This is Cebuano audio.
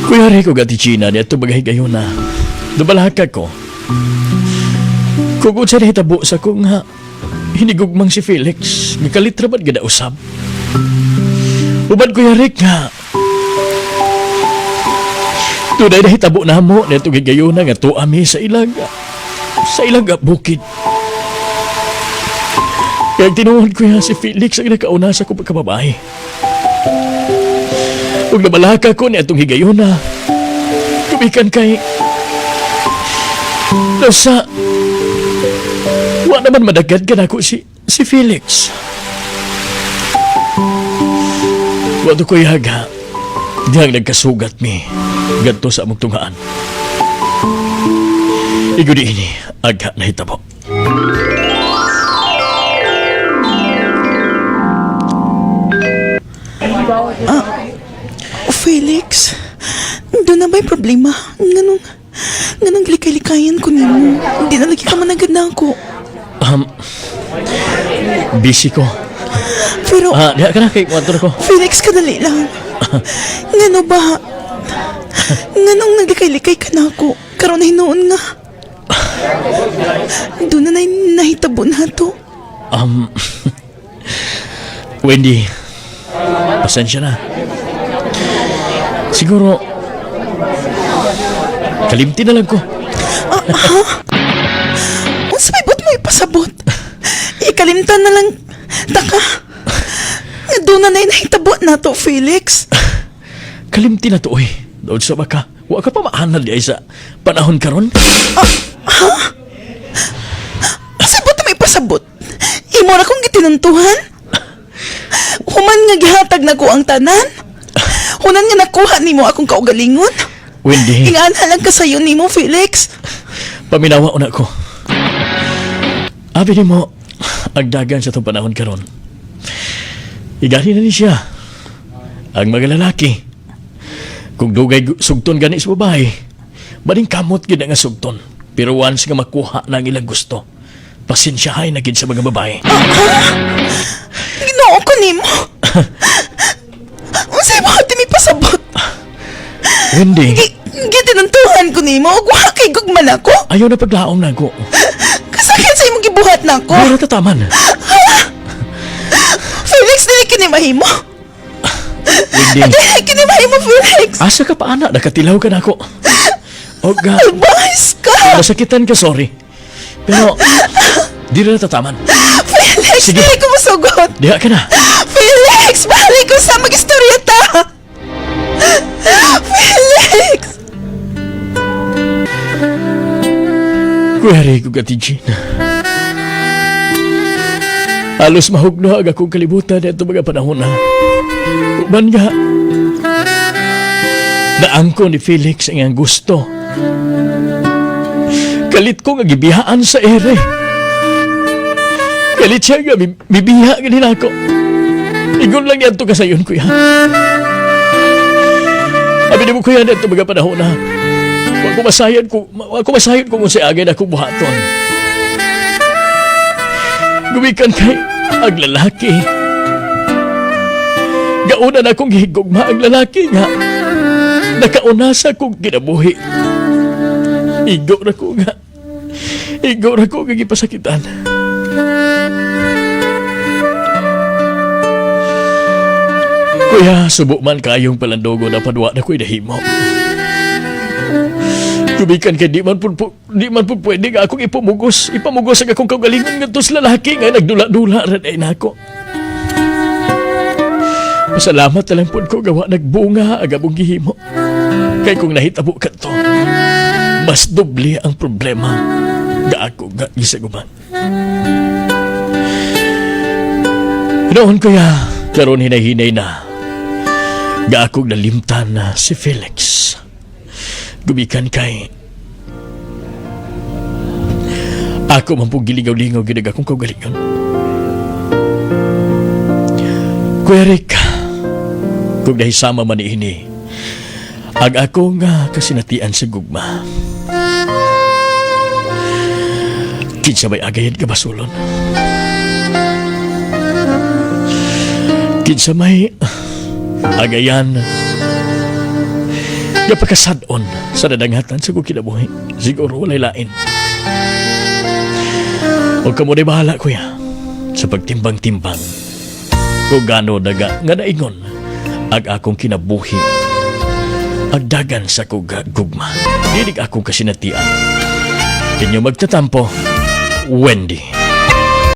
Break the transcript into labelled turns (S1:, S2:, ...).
S1: Kuya Rico, Ate Gina, niadto mga na. Dubalaka ko. Kung unsa nahitabo sa kong nga hinigugmang si Felix, nga kalit ra man gada usab. Uban, Kuya Rick, nga tunay nahitabo namo niadto higayuna nga tuwa mi sa ilang bukid. Kaya tinuod, kuya, si Felix ang nakauna sa akong pagkababae. Ug nabalaka ko niadtong higayuna. Gumikan kay nasa wa naman madagad ka nako si Felix. Wa to, kuya, ga dihang nagkasugat mi gadto sa among tunghaan. Igo di ini agha nahitabo.
S2: Felix, duna ba'y problema? Nganong likay-likayan ko nimo? Hindi na lagi ka managad nako.
S1: Busy ko.
S2: Pero,
S1: Ah, diha ka na kay kwarto ko.
S2: Felix, kadali lang. Ngano ba? Nganong naglikay-likay ka nako? Karon na hinuon nga duna na nahitabo nato.
S1: Wendy, pasensya na. Siguro, kalimti na lang ko.
S2: Unsa may buot mo ipasabot? Ikalimtan na lang. Taka. Nga duna na nahitabo nato, Felix.
S1: Kalimti na to, oy. Daod sa baka. Wa ka pa maanad di ay sa panahon karon.
S2: Sa buot mo ipasabot? Imo ra kong gitinuntuhan? Human nga gihatag nako ang tanan? Human nga nakuha nimo akong kaugalingon?
S1: Wendy,
S2: Ingana lang kasayo nimo, Felix.
S1: Paminawa una ko. Abi nimo, ang dagan sa itong panahon karon. Igani na ni siya. Ang mga lalaki. Kung dugay sugton gani sa babae, baning kamot gid nga sugton. Pero once nga makuha na ang ilang gusto, pasensyahay na gid sa mga babae.
S2: Ginoo ko nimo. Unsay buot mi pasabot?
S1: Wendy,
S2: Gitinuntuhan ko nimo ug wa kay gugma nako.
S1: Ayaw na paglaom na ako.
S2: Kasakit sa imong gibuhat nako.
S1: Pero tataman.
S2: Felix, dili kini mahimo.
S1: Wendy,
S2: Dili kini mahimo, Felix.
S1: Asa ka pa ana? Nakatilaw ka nako. Oga,
S2: Albahis ka.
S1: Nasakitan ka, sorry. Pero, di na natataman.
S2: Felix,
S1: Sige.
S2: dili ko musugot.
S1: Diha ka na.
S2: Felix, balik ko sa mag-istorya ta. Felix!
S1: Kuya Rico, Ate Gina. Halos mahugno ang akong kalibutan nito mga panahon na. Uban nga, naangko ni Felix ang iyang gusto. Kalit ko nga gibiyaan sa ere. Kalit siya nga mibiya ganin ako. Ingon lang yan to kasayon, kuya. Abi mo, kuya, nito mga panahon na. Wa ko masayod kung unsay agay na akong buhaton. Gumikan kay ang lalaki. Gauna na akong gihigugma ang lalaki nga nakauna sa akong kinabuhi. Igo ra ko nga. Igo ra ko nga gipasakitan. Kuya, subo man kayong palandogo na padwa na ko'y nahimo. Gumikan kay di man po pwede nga akong ipamugos. Ipamugos ang akong kaugalingon ngadto sa lalaki nga nagdula-dula ra day nako. Pasalamat na lang pod ko gawa nagbunga ang among gihimo. Kay kung nahitabo kadto, mas doble ang problema nga ako nga gisaguman. Noon, kuya, karon hinay-hinay na. Ga akong nalimtan na si Felix. Gumikan kay ako man po giligaw-lingaw gid akong kaugalingon. Kuya Rick, kung nahisama man ini, ang akong kasinatian sa gugma. Kinsa may agayad ka basulon? Kinsa may Agayan nga pagkasad-on sa nadangatan sa kong kinabuhi. Siguro walay lain. Huwag ka mo na bahala, kuya, sa pagtimbang-timbang kung gaano daga nga naingon ang akong kinabuhi agdagan sa kong gugma. Dinig akong kasinatian. Inyo magtatampo, Wendy.